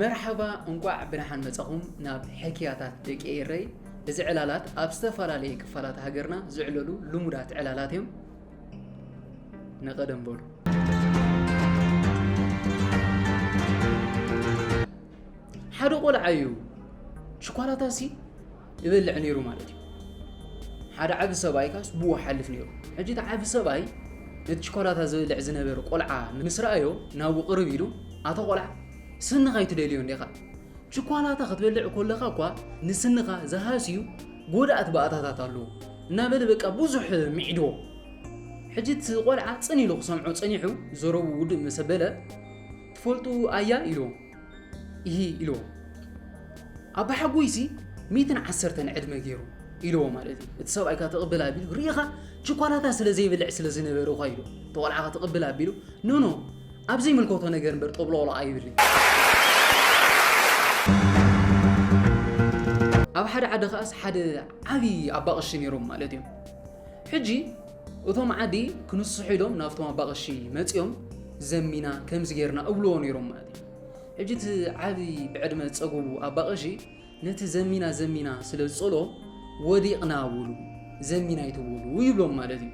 መርሓባ፣ እንቋዕ ብደሓን መጻኹም ናብ ሕክያታት ደቂ ኤረይ። እዚ ዕላላት ኣብ ዝተፈላለየ ክፋላት ሃገርና ዝዕለሉ ልሙዳት ዕላላት እዮም። ንቐደም በሉ። ሓደ ቆልዓ እዩ ሽኳላታሲ ይበልዕ ነይሩ ማለት እዩ። ሓደ ዓቢ ሰብኣይ ካስ ብኡ ሓልፍ ነይሩ። ሕጂ እቲ ዓቢ ሰብኣይ ነቲ ሽኳላታ ዝበልዕ ዝነበረ ቆልዓ ምስ ረኣዮ ናብኡ ቅርብ ኢሉ፣ "ኣቶ ቆልዓ፣ ስንኻ ኣይትደልዮን ዲኻ? ሽኳላታ ክትበልዕ ከለኻ እኳ ንስንኻ ዝሃስዩ ጎዳእቲ ባእታታት ኣለዎ" እናበለ በቃ ብዙሕ ሚዕድዎ። ሕጂ እቲ ቆልዓ ጽን ኢሉ ክሰምዖ ጸኒሑ፣ ዘረቡ ውድእ ምስ ኣበለ፣ "ትፈልጡ ኣያ?" ኢልዎ። "ኢሂ" ኢልዎ። "ኣባሓጎይሲ ሚእትን ዓሰርተን ዕድመ ገይሩ" ኢልዎ ማለት እዩ። እቲ ሰብኣይ ከኣ ትቕብል ኣቢሉ፣ "ርኢኻ፣ ችኳላታ ስለ ዘይበልዕ ስለ ዝነበረ እኳ" ኢሉ። እቲ ቆልዓ ከኣ ትቕብል ኣቢሉ፣ "ኖ፣ ኖ፣ ኣብ ዘይምልከቶ ነገር እምበር ጠብሎቕሎቕ ኣይብልን." ኣብ ሓደ ዓዲ ከኣስ ሓደ ዓቢ ኣባቕሺ ነይሮም ማለት እዮም። ሕጂ እቶም ዓዲ ክንስሑ ኢሎም ናብቶም ኣባቕሺ መጺኦም፣ "ዘሚና ከምዚ ጌርና" እብልዎ ነይሮም ማለት እዩ። ሕጂ እቲ ዓቢ ብዕድመ ዝጸገቡ ኣባቕሺ ነቲ "ዘሚና፣ ዘሚና" ስለ ዝጸልኦ፣ "ወዲቕና" በሉ፣ "ዘሚና" ኣይትበሉ ይብሎም ማለት እዩ።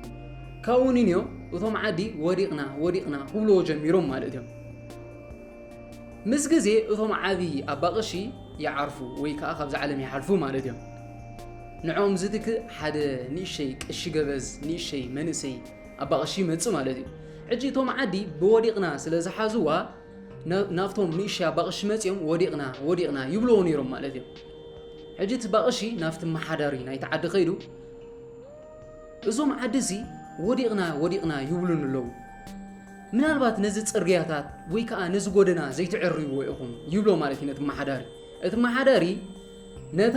ካብኡ ንንዮ እቶም ዓዲ "ወዲቕና፣ ወዲቕና" ክብልዎ ጀሚሮም ማለት እዮም። ምስ ግዜ እቶም ዓቢ ኣባቕሺ ይዓርፉ ወይ ከኣ ካብዛ ዓለም ይሓልፉ ማለት እዮም። ንዕኦም ዝትክእ ሓደ ንእሸይ ቅሺ ገበዝ፣ ንእሸይ መንእሰይ ኣባቕሺ ይመጽእ ማለት እዩ። ሕጂ እቶም ዓዲ ብወዲቕና ስለ ዝሓዝዋ፣ ና-፣ ናብቶም ንእሸይ ኣባቕሺ መጺኦም "ወዲቕና፣ ወዲቕና" ይብልዎ ነይሮም ማለት እዮም። ሕጂ እቲ ባቕሺ ናብቲ መሓዳሪ ናይቲ ዓዲ ከይዱ፣ "እዞም ዓዲሲ ወዲቕና፣ ወዲቕና" ይብሉኒ ኣለዉ። "ምናልባት ነዚ ጽርግያታት ወይ ከኣ ነዚ ጎደና ዘይትዕርይዎ ኢኹም" ይብሎ ማለት እዩ ነቲ መሓዳሪ። እቲ መሓዳሪ ነታ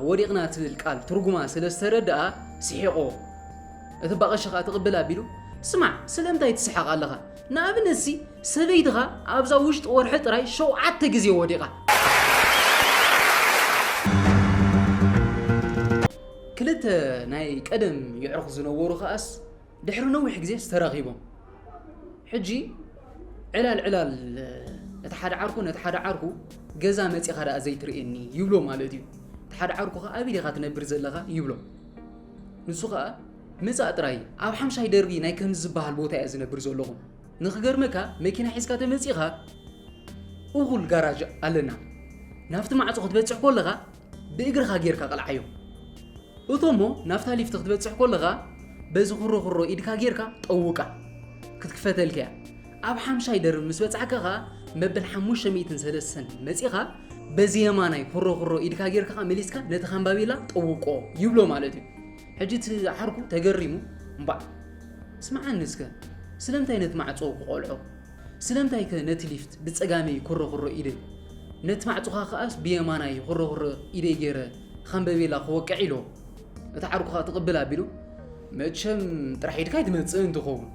"ወዲቕና" ትብል ቃል ትርጉማ ስለ ዝተረድኣ ስሒቖ። እቲ ባቕሺ ከኣ ትቕብል ኣቢሉ፣ "ስማዕ፣ ስለምንታይ ትስሕቕ ኣለኻ? ንኣብነትሲ ሰበይትኻ ኣብዛ ውሽጢ ወርሒ ጥራይ ሸውዓተ ግዜ ወዲቓ።" ክልተ ናይ ቀደም የዕሩኽ ዝነበሩ ከኣስ ድሕሪ ነዊሕ ግዜስ ተራኺቦም። ሕጂ ዕላል ዕላል እቲ ሓደ ዓርኩ ነቲ ሓደ ዓርኩ፣ "ገዛ መጺኻ ደኣ ዘይትርእየኒ?" ይብሎ ማለት እዩ። እቲ ሓደ ዓርኩ ከኣ፣ "ኣበይ ዲኻ ትነብር ዘለኻ?" ይብሎ። ንሱ ከኣ፣ "ምጻእ ጥራይ፣ ኣብ ሓምሻይ ደርቢ ናይ ከምዚ ዝበሃል ቦታ እየ ዝነብር ዘለኹ። ንኽገርመካ፣ መኪና ሒዝካ ተመጺኻ፣ እኹል ጋራጅ ኣለና። ናብቲ ማዕጾ ክትበጽሕ ከለኻ፣ ብእግርኻ ጌርካ ቀልዓዮ። እቶ እሞ ናብታ ሊፍት ክትበጽሕ ከለኻ፣ በዚ ኩሮኩሮ ኢድካ ጌርካ ጠውቃ፣ ክትክፈተልካ እያ። ኣብ ሓምሻይ ደርቢ ምስ በጻሕካ ኸኣ፣ መበል ሓሙሽተ ሚእትን ሰለስተን መጺኻ፣ በዚ የማናይ ኩሮኩሮ ኢድካ ጌርካ ኸኣ መሊስካ ነቲ ካምባቤላ ጠውቆ" ይብሎ ማለት እዩ። ሕጂ እቲ ዓርኩ ተገሪሙ፣ "እምባእ፣ ስምዓኒ እስከ፣ ስለምንታይ ነቲ ማዕጾ ክቆልዖ? ስለምንታይከ ነቲ ሊፍት ብጸጋመይ ኩሮኩሮ ኢደይ፣ ነቲ ማዕጾኻ ከኣስ ብየማናይ ኩሮኩሮ ኢደይ ገይረ ካምበቤላ ክወቅዕ?" ኢሎ። እቲ ዓርኩ ከኣ ትቕብል ኣቢሉ፣ "መቸም ጥራሕ ኢድካ ኣይትመጽእን ትኸውን?"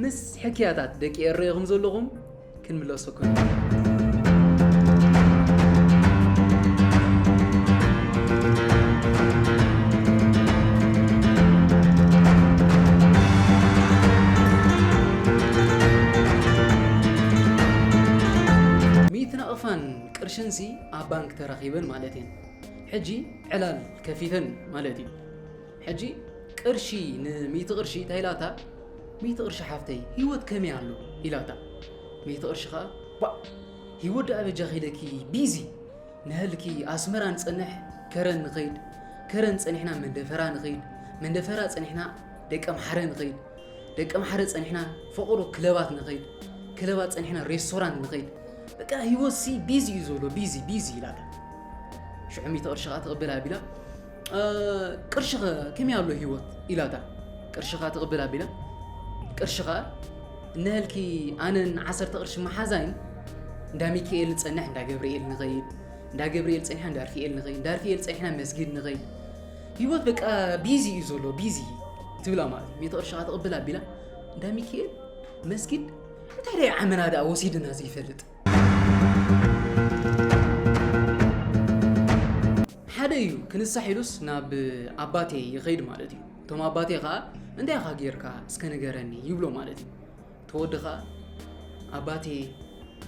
ምስ ሕክያታት ደቂ ኤረይ ኢኹም ዘለኹም፣ ክንምለሰኩም። ሚእቲ ናቕፋን ቅርሽንሲ ኣብ ባንክ ተራኺበን ማለት እየን። ሕጂ ዕላል ከፊተን ማለት እዩ። ሕጂ ቅርሺ፣ ንሚእቲ ቅርሺ እንታይ ኢላታ? "ሚእቲ ቅርሺ ሓፍተይ፣ ህይወት ከመይ ኣሎ?" ኢላታ። ሚእቲ ቅርሺ ከኣ፣ "ዋ፣ ህይወት ደኣ በጃኺ ኢለኪ ቢዚ፣ ንሀልኪ ኣስመራ ንጸንሕ፣ ከረን ንኸይድ፣ ከረን ጸኒሕና መንደፈራ ንኸይድ፣ መንደፈራ ጸኒሕና ደቀ ምሓረ ንኸይድ፣ ደቀ ምሓረ ጸኒሕና ፈቐዶ ክለባት ንኸይድ፣ ክለባት ጸኒሕና ሬስቶራንት ንኸይድ፣ በቃ ህይወትሲ ቢዚ እዩ ዘሎ፣ ቢዚ፣ ቢዚ" ኢላታ። ሽዑ ሚእቲ ቅርሺ ከኣ ትቕብል ኣቢላ፣ "እ፣ ቅርሺኸ ከመይ ኣሎ ህይወት?" ኢላታ። ቅርሺ ከኣ ትቕብል ኣቢላ፣ "ቅርሺ ከኣ እነሀልኪ ኣነን ዓሰርተ ቅርሺ መሓዛይን እንዳ ሚካኤል ንጸንሕ፣ እንዳ ገብርኤል ንኸይድ፣ እንዳ ገብርኤል ጸኒሕና እንዳ ርፍኤል ንኸይድ፣ እንዳ ርፍኤል ጸኒሕና መስጊድ ንኸይድ፣ ህይወት በቃ ቢዚ እዩ ዘሎ፣ ቢዚ" ትብላ ማለት እዩ። ሚእቲ ቅርሺ ከኣ ትቕብል ኣቢላ፣ "እንዳ ሚካኤል መስጊድ እንታይ ደኣ ዓመና ደኣ ወሲድና ዘይፈልጥ?" ሓደ እዩ ክንሳሕ ኢሉስ ናብ ኣባቴ ይኸይድ ማለት እዩ። እቶም ኣባቴ ኸኣ፣ "እንታይ ኢኻ ጌርካ እስከ ንገረኒ?" ይብሎ ማለት እዩ። እቲ ተወዲ ኸኣ ኣባቴ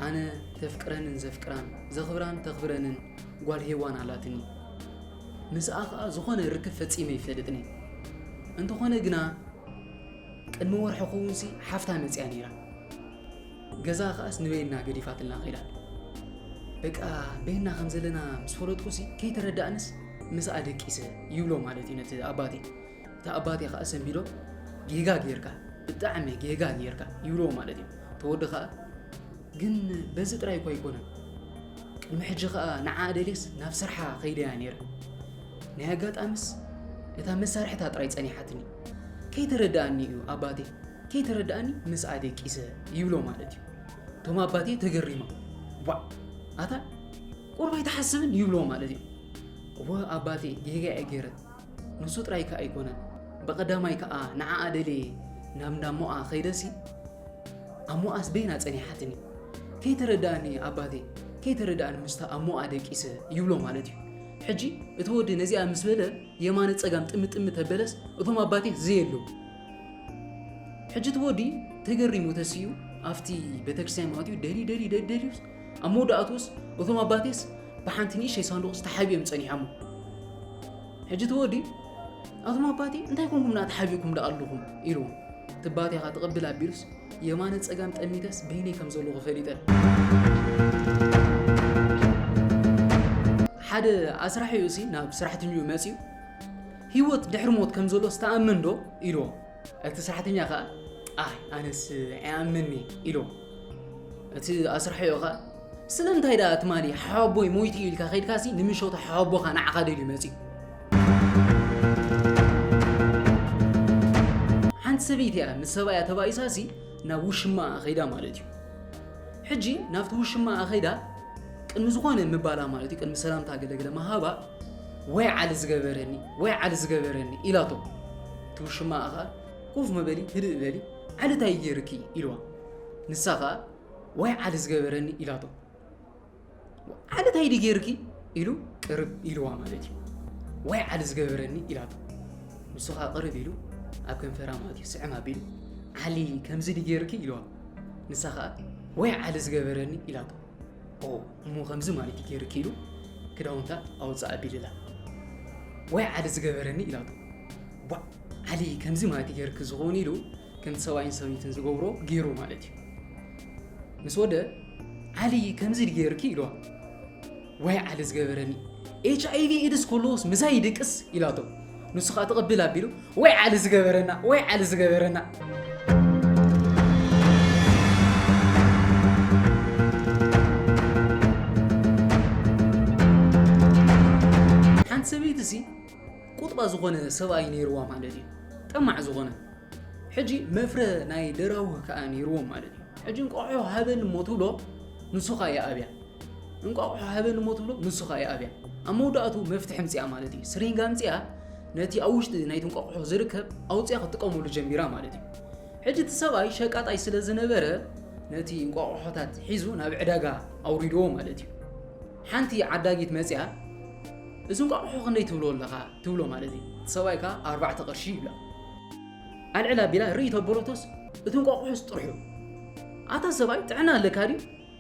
ኣነ ተፍቅረንን ዘፍቅራን ዘኽብራን ተኽብረንን ጓል ሄዋን ኣላትኒ። ምስኣ ኸኣ ዝኾነ ርክብ ፈጺመ ይፈልጥኒ። እንተኾነ ግና ቅድሚ ወርሒ ክውንሲ ሓፍታ መጽያ ነይራ። ገዛ ኸኣስ ንበይና ገዲፋትልና ኸይዳ። በቃ በይና ከም ዘለና ምስ ፈለጥኩሲ ከይተረዳእንስ ምስኣ ደቂሰ ይብሎ ማለት እዩ ነቲ ኣባቴ። እቲ ኣባቴ ኸኣ ሰንቢዶ ጌጋ ጌርካ፣ ብጣዕሚ ጌጋ ጌርካ ይብሎ ማለት እዩ። ተወዲ ኸኣ ግን በዚ ጥራይ እኳ ኣይኮነን። ቅድሚ ሕጂ ኸኣ ንዓ ደልየስ ናብ ስርሓ ኸይደያ ነይረ። ናይ ኣጋጣምስ እታ መሳርሕታ ጥራይ ጸኒሓትኒ። ከይተረዳኣኒ እዩ ኣባቴ፣ ከይተረዳኣኒ ምስኣ ደቂሰ ይብሎ ማለት እዩ። እቶም ኣባቴ ተገሪሞም። ዋዕ! ኣታ ቁሩብ ኣይትሓስብን ይብሎ ማለት እዩ። እወ ኣባቴ ጌጋ እየ ገይረ። ንሱ ጥራይ ከኣ ኣይኮነን። ብቐዳማይ ከኣ ንዓኣ ደልየ ናብ እንዳ እሞኣ ኸይደሲ ኣሞኣስ በይና ጸኒሓትኒ። ከይተረዳኣኒ ኣባቴ፣ ከይተረዳኣኒ ምስታ ኣሞኣ ደቂሰ ይብሎ ማለት እዩ። ሕጂ እቲ ወዲ ነዚኣ ምስ በለ የማነ ጸጋም ጥምት ጥምት ተበለስ እቶም ኣባቴ ዘየለዉ። ሕጂ እቲ ወዲ ተገሪሙ ተሲኡ ኣብቲ ቤተክርስትያን ኣትዩ ደልዩ ደልዩ ደልዩ ደልዩስ ኣብ መወዳእትኡስ እቶም ኣባቴስ ብሓንቲ ንእሽተይ ሳንዱቕስ ተሓቢኦም ጸኒሖሞ። ሕጂ እቲ ወዲ ኣቶም ኣባቴ እንታይ ኮንኩም ንኣ ተሓቢእኩም ደኣ ኣለኹም ኢልዎም። እቲ ኣባቴ ኸኣ ተቐብል ኣቢሉስ የማነ ጸጋም ጠሚተስ በይነይ ከም ዘለኹ ፈሊጠ። ሓደ ኣስራሒኡሲ ናብ ሰራሕተኛኡ መጺኡ ህይወት ድሕሪ ሞት ከም ዘሎስ ትኣምን ዶ ኢልዎ። እቲ ሰራሕተኛ ኸኣ ኣይ ኣነስ ኣይኣምንኒ ኢልዎ። እቲ ኣስራሒኡ ኸኣ ስለምንታይ ደኣ ትማሊ ሓወቦይ ሞይቱ እዩ ኢልካ ኸይድካሲ ንምሸቱ ሓወቦኻ ንዓኻ ደልዩ መጺኡ። ሓንቲ ሰበይቲ እያ ምስ ሰብኣያ ተባኢሳሲ ናብ ውሽማኣ ኸይዳ ማለት እዩ። ሕጂ ናብቲ ውሽማኣ ኸይዳ ቅድሚ ዝኾነ ምባላ ማለት እዩ፣ ቅድሚ ሰላምታ ገለገለ ምሃባ ወይ ዓሊ ዝገበረኒ ወይ ዓሊ ዝገበረኒ ኢላቶ። እቲ ውሽማኣ ኸኣ ኮፍ መበሊ ህድእ በሊ ዓሊ እንታይ ገይርኪ ኢልዋ። ንሳ ኸኣ ወይ ዓሊ ዝገበረኒ ኢላቶ። ዓሊ እንታይ ድዩ ገይርኪ ኢሉ ቅርብ ኢልዋ ማለት እዩ። ወይ ዓሊ ዝገበረኒ ኢላቶ። ንሱ ኸኣ ቅርብ ኢሉ ኣብ ከንፈራ ማለት እዩ ስዕም ኣቢሉ ዓሊ ከምዚ ድዩ ገይርኪ ኢልዋ። ንሳ ኸኣ ወይ ዓሊ ዝገበረኒ ኢላቶ። ኦ እሞ ከምዚ ማለት እዩ ገይርኪ ኢሉ ክዳውንታ ኣውፅእ ኣቢልላ። ወይ ዓሊ ዝገበረኒ ኢላቶ። ቧዕ ዓሊ ከምዚ ማለት እዩ ገይርኪ ዝኾን ኢሉ ከምቲ ሰብኣይን ሰበይትን ዝገብሮ ገይሩ ማለት እዩ። ምስ ወደ ዓሊ ከምዚ ድዩ ገይርኪ ኢልዋ። ወይ ዓሊ ዝገበረኒ ኤች ኣይ ቪ ኤድስ ከለዎስ ምሳይ ይድቅስ ኢላቶ። ንሱ ኸኣ ተቐብል ኣቢሉ ወይ ዓሊ ዝገበረና ወይ ዓሊ ዝገበረና። ሓንቲ ሰበይቲ ሲ ቁጥባ ዝኾነ ሰብኣይ ነይርዋ ማለት እዩ። ጠማዕ ዝኾነ። ሕጂ መፍረ ናይ ደራውህ ከኣ ነይርዎም ማለት እዩ። ሕጂ እንቋቑሖ ሃበኒ እሞ ትብሎ ንሱ ኸኣ ይኣብያ። እንቋቑሖ ሃበኒ እሞ ትብሎ ንሱ ኸኣ ይኣብያ። ኣብ መወዳእቱ መፍትሒ ኣምጺኣ ማለት እዩ። ስሪንጋ ኣምጺኣ ነቲ ኣብ ውሽጢ ናይቲ እንቋቑሖ ዝርከብ ኣውጺኣ ክትጥቀመሉ ጀሚራ ማለት እዩ። ሕጂ እቲ ሰብኣይ ሸቃጣይ ስለ ዝነበረ ነቲ እንቋቑሖታት ሒዙ ናብ ዕዳጋ ኣውሪድዎ ማለት እዩ። ሓንቲ ዓዳጊት መጺኣ እዚ እንቋቑሖ ክንደይ ትብሎ ኣለኻ ትብሎ ማለት እዩ። እቲ ሰብኣይ ከኣ ኣርባዕተ ቅርሺ ይብላ። ኣልዕል ኣቢላ ርእይ ተበሎቶስ እቲ እንቋቑሖስ ጥርሑ። ኣታ ሰብኣይ ጥዕና ኣለካ ድዩ?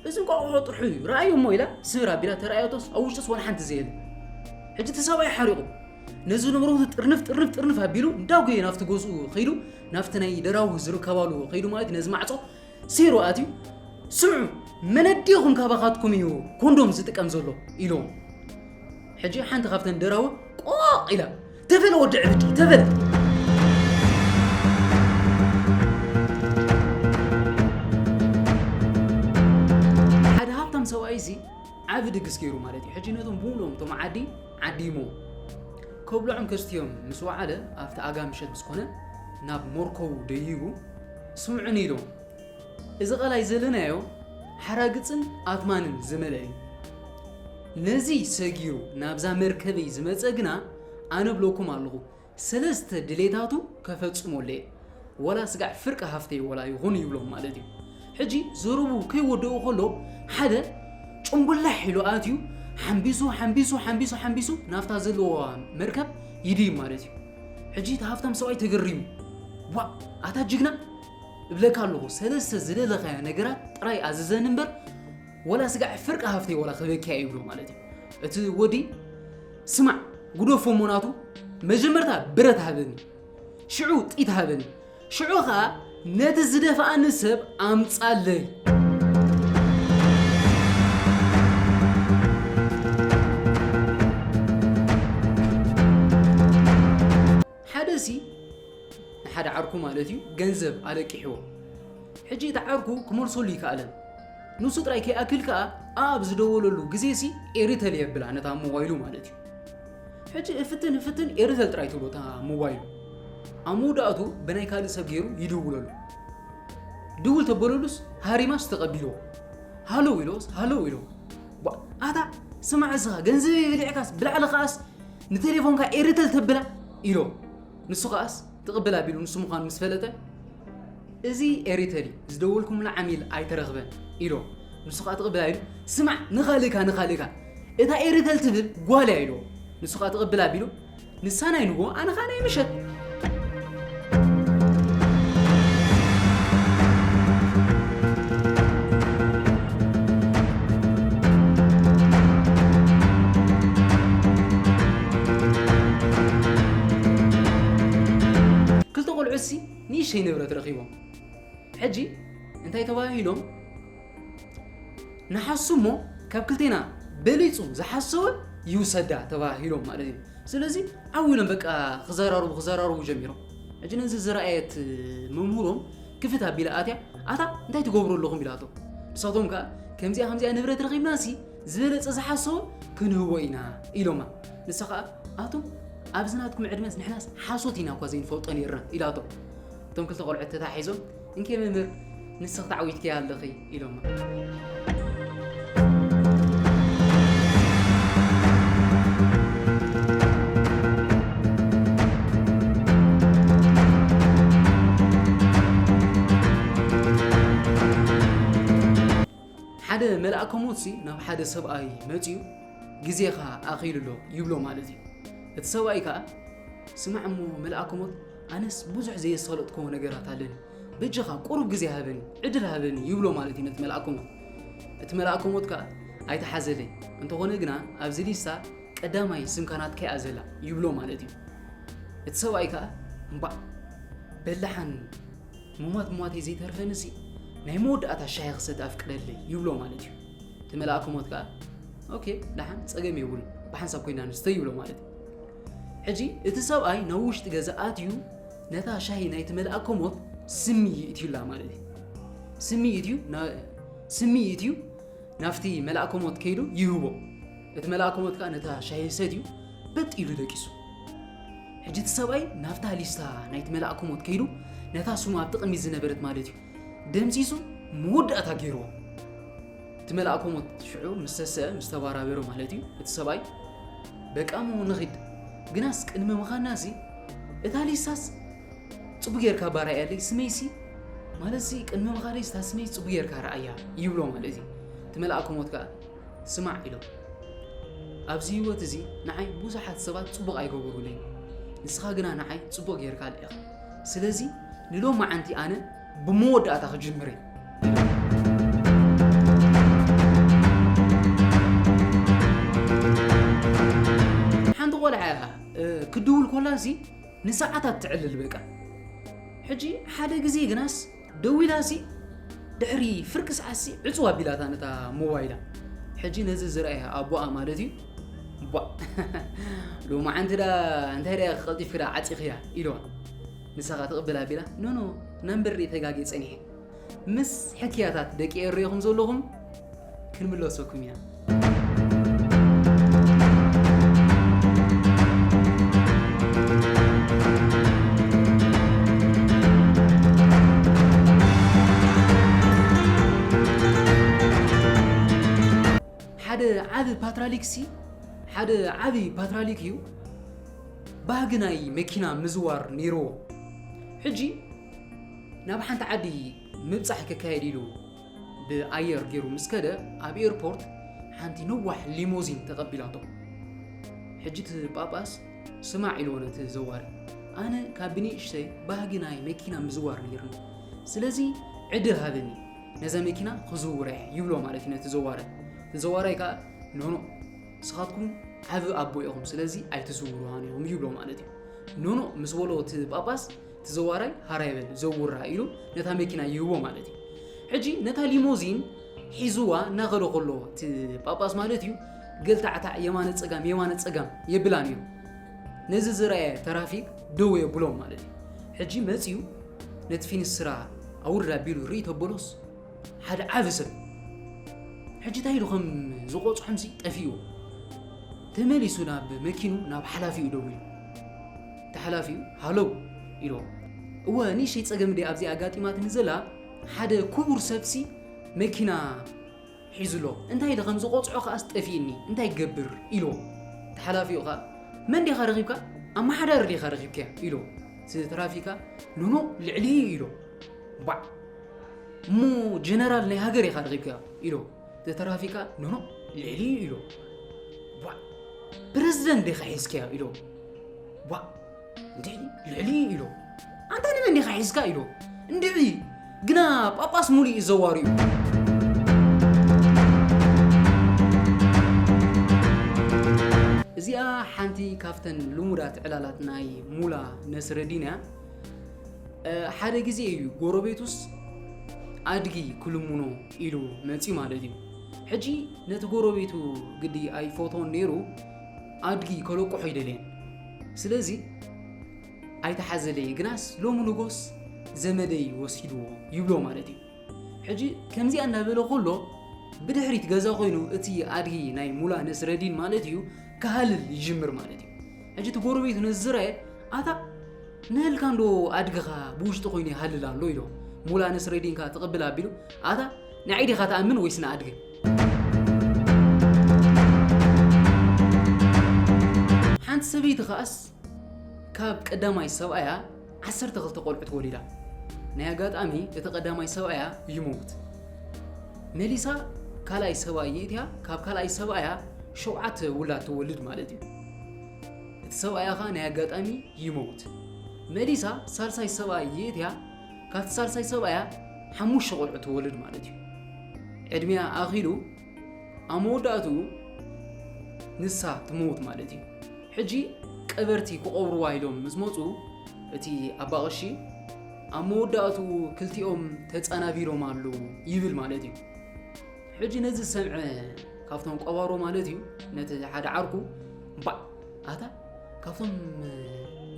እዚ እንቋቑሖ ጥርሑ እዩ፣ ረኣዮ እሞ ኢላ ስብር ኣቢላ ተረኣዮቶስ ኣብ ውሽጡስ ዋላ ሓንቲ ዘየለ። ሕጂ እቲ ሰብኣይ ሓሪቑ ነዚ ንብረቱ ጥርንፍ ጥርንፍ ጥርንፍ ኣቢሉ እንዳጎየ ናብቲ ገዝኡ ኸይዱ ናብቲ ናይ ደራውህ ዝርከባሉ ኸይዱ ማለት እዩ። ነዚ ማዕጾ ሴሩ ኣትዩ ስምዑ መን ኣዲኹም ካባኻትኩም እዩ ኮንዶም ዝጥቀም ዘሎ ኢልዎም። ሕጂ ሓንቲ ካብተን ደራውህ ቆቕ ኢላ ተፈለ ወዲ ዕብዲ ተፈለ። ሓደ ሃብታም ሰብኣይ እዚ ዓቢ ድግስ ገይሩ ማለት እዩ። ሕጂ ነቶም ብምሉኦም እቶም ዓዲ ዓዲሞ ከብልዖም ከስትዮም ምስ ወዓለ ኣብቲ ኣጋ ምሸት ምስ ኮነ ናብ መርከቡ ደይቡ ስምዑኒ ኢልዎም። እዚ ቐላይ ዘለናዮ ሓራግጽን ኣትማንን ዝመልአ እዩ። ነዚ ሰጊሩ ናብዛ መርከበይ ዝመጸ ግና ኣነ ብለኩም ኣለኹ ሰለስተ ድሌታቱ ከፈጽመሉ እየ። ወላ ስጋዕ ፍርቂ ሃፍተይ ወላ ይኹን ይብሎም ማለት እዩ። ሕጂ ዘረቡ ከይወደኡ ከሎ ሓደ ጭንጉላሕ ኢሉ ኣትዩ ሓምቢሱ ሓምቢሱ ሓምቢሱ ሓምቢሱ ናብታ ዘለዋ መርከብ ይድይብ ማለት እዩ። ሕጂ እቲ ሃፍታም ሰብኣይ ተገሪሙ ዋ ኣታ ጅግና እብለካ ኣለኹ፣ ሰለስተ ዝደለኻዮ ነገራት ጥራይ ኣዝዘኒ እምበር፣ ወላ ስጋዕ ፍርቂ ሃፍተይ ወላ ክበኪያ ይብሎ ማለት እዩ። እቲ ወዲ፣ ስማዕ፣ ግደፎ እሞ ናቱ፣ መጀመርታ ብረት ሃበኒ፣ ሽዑ ጢት ሃበኒ፣ ሽዑ ኸኣ ነቲ ዝደፍኣኒ ሰብ ኣምጻለይ። ሓደሲ ንሓደ ዓርኩ ማለት እዩ፣ ገንዘብ ኣለቂሕዎ። ሕጂ እቲ ዓርኩ ክመልሰሉ ይከኣለን። ንሱ ጥራይ ከይኣክል ከኣ ኣብ ዝደወለሉ ግዜሲ ኤሪተል የብላ ነታ ሞባይሉ ማለት እዩ። ሕጂ እፍትን እፍትን ኤሪተል ጥራይ ትብሎ እታ ሞባይሉ። ኣብ መወዳእቱ ብናይ ካልእ ሰብ ገይሩ ይድውለሉ። ድውል ተበለሉስ ሃሪማስ ተቐቢልዎ። ሃሎ ኢሎስ፣ ሃሎ ኢሎ። ቧ፣ ኣታ ስማዕ እስኻ፣ ገንዘበይ በሊዕካስ ብላዕሊ ከኣስ ንቴሌፎንካ ኤሪተል ተብላ ኢሎ። ንሱ ከኣስ ትቕብል ኣቢሉ ንሱ ምዃኑ ምስ ፈለጠ፣ "እዚ ኤሪተል እዩ፣ ዝደወልኩምሉ ዓሚል ኣይተረኽበን" ኢሎ። ንሱ ከኣ ትቕብል ኣቢሉ፣ "ስማዕ፣ ንኻልእካ፣ ንኻልእካ፣ እታ ኤሪተል ትብል ጓል እያ" ኢሎ። ንሱ ከኣ ትቕብል ኣቢሉ፣ "ንሳ ናይ ንጎ፣ ኣነ ኸኣ ናይ ምሸት።" ክልተ ቆልዑትሲ ንእሽተይ ንብረት ረኺቦም። ሕጂ እንታይ ተባሂሎም? "ንሓሱ እሞ ካብ ክልቴና በሊጹ ዝሓሰወ ይውሰዳ" ተባሂሎም ማለት እዩ። ስለዚ ዓው ኢሎም በቃ ክዘራረቡ፣ ክዘራረቡ ጀሚሮም። ሕጂ ነዚ ዝረኣየት መምህሮም ክፍት ኣቢላ ኣትያ፣ "ኣታ እንታይ ትገብሩ ኣለኹም?" ኢላቶ። ንሳቶም ከኣ፣ "ከምዚኣ ከምዚኣ ንብረት ረኺብናሲ ዝበለጸ ዝሓሰወ ክንህቦ ኢና" ኢሎማ። ንሳ ከኣ፣ "ኣቱም ኣብዚ ናትኩም ዕድመስ ንሕናስ ሓሶት ኢና እኳ ዘይንፈልጦ ኔርና" ኢላቶ። እቶም ክልተ ቆልዑት ተታሒዞም፣ "እንኬ መምህር፣ ንስኺ ተዓዊትክያ ኣለኺ" ኢሎማ። ሓደ መልኣከ ሞትሲ ናብ ሓደ ሰብኣይ መጺኡ፣ "ግዜኻ ኣኺሉ ኣሎ" ይብሎ ማለት እዩ። እቲ ሰብኣይ ከኣ፣ "ስማዕ እሞ መልኣከ ሞት፣ ኣነስ ብዙሕ ዘየሳለጥክዎ ነገራት ኣለኒ። በጃኻ ቁሩብ ግዜ ሃበኒ፣ ዕድል ሃበኒ" ይብሎ ማለት እዩ ነቲ መልኣከ ሞት። እቲ መልኣከ ሞት ከኣ፣ "ኣይተሓዘለይ፣ እንተኾነ ግና ኣብዚ ሊስታ ቀዳማይ ስምካ ናትካ እያ ዘላ" ይብሎ ማለት እዩ። እቲ ሰብኣይ ከኣ፣ "እምባእ፣ በላሓን ምሟት ምሟተይ ዘይተርፈንሲ ናይ መወዳእታ ሻሂ ክሰቲ ኣፍቅደለይ" ይብሎ ማለት እዩ። እቲ መልኣከ ሞት ከኣ፣ "ኦኬ፣ ደሓን ጸገም የብሉን፣ ብሓንሳብ ኮይና ንስተ" ይብሎ ማለት እዩ። ሕጂ እቲ ሰብኣይ ናብ ውሽጢ ገዛ ኣትዩ ነታ ሻሂ ናይቲ መልኣከ ሞት ስሚ ይእትዩላ ማለት እዩ። ስሚ ይእትዩ፣ ና-፣ ስሚ ይእትዩ ናብቲ መልኣከ ሞት ከይዱ ይህቦ። እቲ መልኣከ ሞት ከኣ ነታ ሻሂ ሰትዩ በጥ ኢሉ ደቂሱ። ሕጂ እቲ ሰብኣይ ናብታ ሊስታ ናይቲ መልኣከ ሞት ከይዱ ነታ ስሙ ኣብቲ ቅድሚት ዝነበረት ማለት እዩ ደምሲሱ መወዳእታ ገይርዎ። እቲ መልኣከ ሞት ሽዑ ምስ ተሰአ፣ ምስ ተባራበረ ማለት እዩ፣ እቲ ሰብኣይ፣ "በቃ እሞ ንኺድ፣ ግናስ ቅድሚ ምኻድናሲ እታ ሊስታስ ጽቡቅ ጌርካ ባራያለይ፣ ስመይሲ ማለትሲ ቅድሚ ምኻደይስ እታ ስመይ ጽቡቅ ጌርካ ረኣያ" ይብሎ ማለት እዩ። እቲ መልኣከ ሞት ከኣ፣ "ስማዕ" ኢሎ፣ "ኣብዚ ህይወት እዚ ንዓይ ብዙሓት ሰባት ጽቡቅ ኣይገበሩለይን፣ ንስኻ ግና ንዓይ ጽቡቅ ጌርካለይ ኢኻ። ስለዚ ንሎማዓንቲ ኣነ ብመወዳእታ ክጅምር እየ" ኢሎ። ሓንቲ ቆልዓ እያ፣ እ፣ ክድውል ኮላሲ ንሰዓታት ትዕልል በቃ። ሕጂ ሓደ ግዜ ግናስ ደዊላሲ ድሕሪ ፍርቂ ሰዓትሲ ዕጹው ኣቢላታ ነታ ሞባይላ። ሕጂ ነዚ ዝረኣየ ኣቦኣ ማለት እዩ፣ "ቧ፣ ሎማዓንቲ ዳ እንታይ ደኣ ቀልጢፍኪ ዳ ዓጺኽያ?" ኢልዋ። ንሳ ከኣ ትቕብል ኣቢላ፣ "ኖ፣ ኖ፣ ናምበር ሪእ ተጋግየ ጸኒሐ። ምስ ሕክያታት ደቂ ኤረይ ኢኹም ዘለኹም፣ ክንምለሰኩም ኢና።" ሓደ ዓቢ ፓትራሊክሲ፣ ሓደ ዓቢ ፓትራሊክ እዩ። ባህጊ ናይ መኪና ምዝዋር ነይርዎ። ሕጂ ናብ ሓንቲ ዓዲ ምብጻሕ ክካየድ ኢሉ ብኣየር ገይሩ ምስ ከደ፣ ኣብ ኤርፖርት ሓንቲ ነዋሕ ሊሞዚን ተቐቢላቶ። ሕጂ እቲ ጳጳስ ስማዕ ኢልዎ ነቲ ዘዋሪ፣ "ኣነ ካብ ብንእሽተይ ባህጊ ናይ መኪና ምዝዋር ነይርኒ። ስለዚ ዕድል ሃበኒ፣ ነዛ መኪና ክዝውራ እየ ይብሎ ማለት እዩ ነቲ ዘዋራይ። እቲ ዘዋራይ ከዓ ኖኖ፣ ንስኻትኩም ዓቢ ኣቦ ኢኹም፣ ስለዚ ኣይትዝውርዋን ኢኹም ይብሎ ማለት እዩ። ኖኖ ምስ በሎ እቲ ጳጳስ፣ እቲ ዘዋራይ ሃራይ በል ዘውራ ኢሉ ነታ መኪና ይህቦ ማለት እዩ። ሕጂ ነታ ሊሞዚን ሒዝዋ እናኸደ ከሎ እቲ ጳጳስ ማለት እዩ፣ ገልታዕታዕ የማነ ጸጋም የማነ ጸጋም የብላን እዩ። ነዚ ዝረኣየ ተራፊክ ደው የብሎም ማለት እዩ። ሕጂ መጺኡ ነቲ ፊንስትራ ኣውርድ ኣቢሉ ርኢ ተበሎስ ሓደ ዓቢ ሰብ። ሕጂ እንታይ ኢሉ ከም ዝቆጽሖምሲ ጠፊኡ። ተመሊሱ ናብ መኪኑ ናብ ሓላፊኡ ደዊሉ። እቲ ሓላፊኡ ሃሎ ኢሎ። እወ ንእሽተይ ጸገም ደ ኣብዚ ኣጋጢማትኒ ዘላ፣ ሓደ ክቡር ሰብሲ መኪና ሒዙ ኣሎ። እንታይ ኢለ ከም ዝቆጽዖ ከኣስ ጠፊእኒ፣ እንታይ ክገብር ኢሎ። እቲ ሓላፊኡ ከኣ መን ዲኻ ረኺብካ? ኣመሓዳሪ ዲኻ ረኺብካዮ ኢሎ። እቲ ተራፊካ ኖኖ ልዕሊ ኢሎ። ባዕ እሞ ጀነራል ናይ ሃገር ኢኻ ረኺብካዮ ኢሎ። እቲ ተራፊካ ኖኖ ልዕሊ ኢሎ። ባዕ ፕረዚደንት ዲኻ ሒዝካዮ ኢሎ። ባዕ እንድዒ ልዕሊ ኢሎ። ኣንታ ንመን ዲኻ ሒዝካ ኢሎ። እንድዒ ግና ጳጳስ ሙሉእ እዩ ዘዋርዩ። እዚኣ ሓንቲ ካብተን ልሙዳት ዕላላት ናይ ሙላ ነስረዲን እያ። ሓደ ግዜ እዩ ጎረቤቱስ ኣድጊ ክልምኖ ኢሉ መጺኡ ማለት እዩ። ሕጂ ነቲ ጎረቤቱ ግዲ ኣይፈትዎን ነይሩ፣ ኣድጊ ከለቅሖ ኣይደልየን። ስለዚ ኣይተሓዘለይ፣ ግናስ ሎሚ ንጎስ ዘመደይ ወሲድዎ ይብሎ ማለት እዩ። ሕጂ ከምዚኣ እናበለ ከሎ ብድሕሪት ገዛ ኮይኑ እቲ ኣድጊ ናይ ሙላ ነስረዲን ማለት እዩ ክሃልል ይጅምር ማለት እዩ። ሕጂ እቲ ጎረቤቱ ነዚ ዝረኣየ ኣታ ንህልካ እንዶ ኣድግኻ ብውሽጢ ኮይኑ ይሃልል ኣሎ ኢሎ። ሙላ ነስረዲን ከኣ ትቕብል ኣቢሉ ኣታ ንዓይ ዲኻ ትኣምን ወይስ ንኣድገ? ሓንቲ ሰበይቲ ከኣስ ካብ ቀዳማይ ሰብኣያ ዓሰርተ ክልተ ቆልዑት ወሊዳ። ናይ ኣጋጣሚ እቲ ቀዳማይ ሰብኣያ ይመውት። መሊሳ ካልኣይ ሰብኣይ ይእትያ፣ ካብ ካልኣይ ሰብኣያ ሸውዓተ ውላድ ትወልድ ማለት እዩ። እቲ ሰብኣያ ኸኣ ናይ ኣጋጣሚ ይመውት። መሊሳ ሳልሳይ ሰብኣይ ይእትያ፣ ካብቲ ሳልሳይ ሰብኣያ ሓሙሽተ ቆልዑት ትወልድ ማለት እዩ። ዕድሚኣ ኣኺሉ ኣብ መወዳእትኡ ንሳ ትመውት ማለት እዩ። ሕጂ ቀበርቲ ክቐብርዋ ኢሎም ምስ መጹ እቲ ኣባ ቐሺ ኣብ መወዳእትኡ ክልቲኦም ተጻናቢሮም ኣለዉ ይብል ማለት እዩ። ሕጂ ነዚ ዝሰምዐ ካብቶም ቀባሮ ማለት እዩ ነቲ ሓደ ዓርኩ ባዕ ኣታ ካብቶም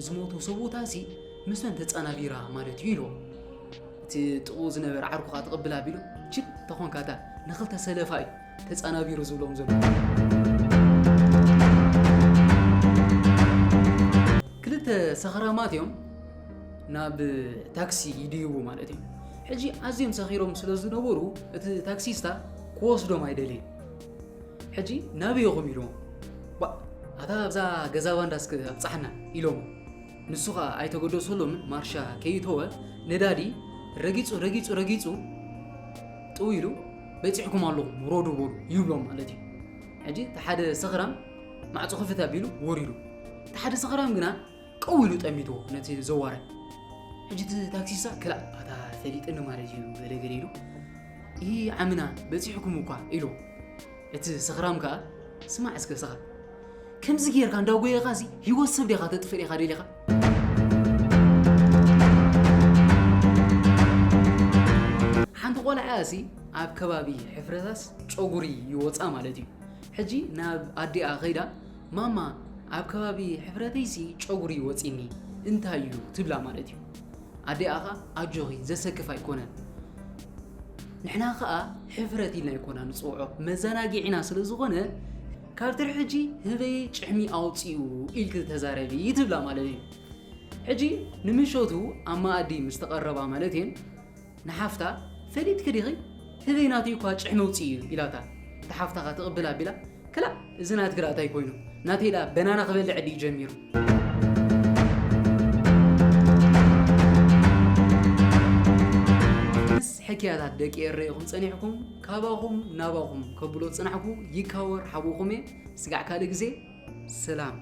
ዝሞቱ ሰብኡታሲ ምስመን ተጻናቢራ ማለት እዩ ኢልዎ። እቲ ጥቕኡ ዝነበረ ዓርኩ ከኣ ትቕብል ኣቢሉ ችል ተኾንካ እታ ንኽልተ ሰለፋ እዩ ተጻናቢሩ ዝብሎም ዘሎ። ክልተ ሰኽራማት እዮም ናብ ታክሲ ይድይቡ ማለት እዮም። ሕጂ ኣዝዮም ሰኺሮም ስለ ዝነበሩ እቲ ታክሲስታ ክወስዶም ኣይደልየን። ሕጂ ናበይ ኢኹም ኢልዎም። ባ ኣታ ኣብዛ ገዛ ባንዳ እስከ ኣብጻሕና ኢሎም። ንሱ ኸኣ ኣይተገደሰሎምን ማርሻ ከይተወ ነዳዲ ረጊጹ ረጊጹ ረጊጹ ጥው ኢሉ በጺሕኩም ኣለኹም ውረዱ በሉ ይብሎም ማለት እዩ። ሕጂ እቲ ሓደ ሰኽራም ማዕጾ ክፍት ኣቢሉ ወሪዱ። እቲ ሓደ ሰኽራም ግና ቀው ኢሉ ጠሚትዎ ነቲ ዘዋራይ። ሕጂ እቲ ታክሲሳ ክላእ ኣታ ፈሊጥኒ ማለት እዩ ገለ ገለ ኢሉ። ይህ ዓምና በጺሕኩም እኳ ኢሉ። እቲ ሰኽራም ከኣ ስማዕ እስከ ስኻ ከምዚ ጌርካ እንዳጎየኻሲ ህይወት ሰብ ዲኻ ተጥፍእ ኢኻ ደሊኻ? ሓንቲ ቆልዓሲ ኣብ ከባቢ ሕፍረታስ ጨጉሪ ይወጻ ማለት እዩ። ሕጂ ናብ ኣዲኣ ኸይዳ ማማ ኣብ ከባቢ ሕፍረተይሲ ጨጉሪ ይወጺኒ እንታይ እዩ ትብላ ማለት እዩ። ኣዲኣ ኸኣ ኣጆኺ ዘሰክፍ ኣይኮነን። ንሕና ኸኣ ሕፍረት ኢልና ኣይኮና ንጽውዖ መዘናጊዒና ስለ ዝኾነ ካብ ትሪ ሕጂ ህበይ ጭሕሚ ኣውጺኡ ኢልኪ ተዛረቢ ትብላ ማለት እዩ። ሕጂ ንምሸቱ ኣብ መኣዲ ምስ ተቐረባ ማለት እየን ንሓፍታ ፈሊጥኪ ዲኺ ህበይ ናተይ እኳ ጭሕሚ ኣውጺኡ እዩ ኢላታ። እታ ሓፍታ ኸኣ ትቕብል ኣቢላ ክላእ እዚ ናትኪ ደኣ እንታይ ኮይኑ ናተይ ደኣ በናና ክበልዕ ድዩ ጀሚሩ። ምስ ሕክያታት ደቂ ኤረ ኢኹም ጸኒሕኩም ካባኹም ናባኹም ከብሎ ጽናሕኩ ይካወር ሓውኹም እየ። ስጋዕ ካልእ ግዜ ሰላም።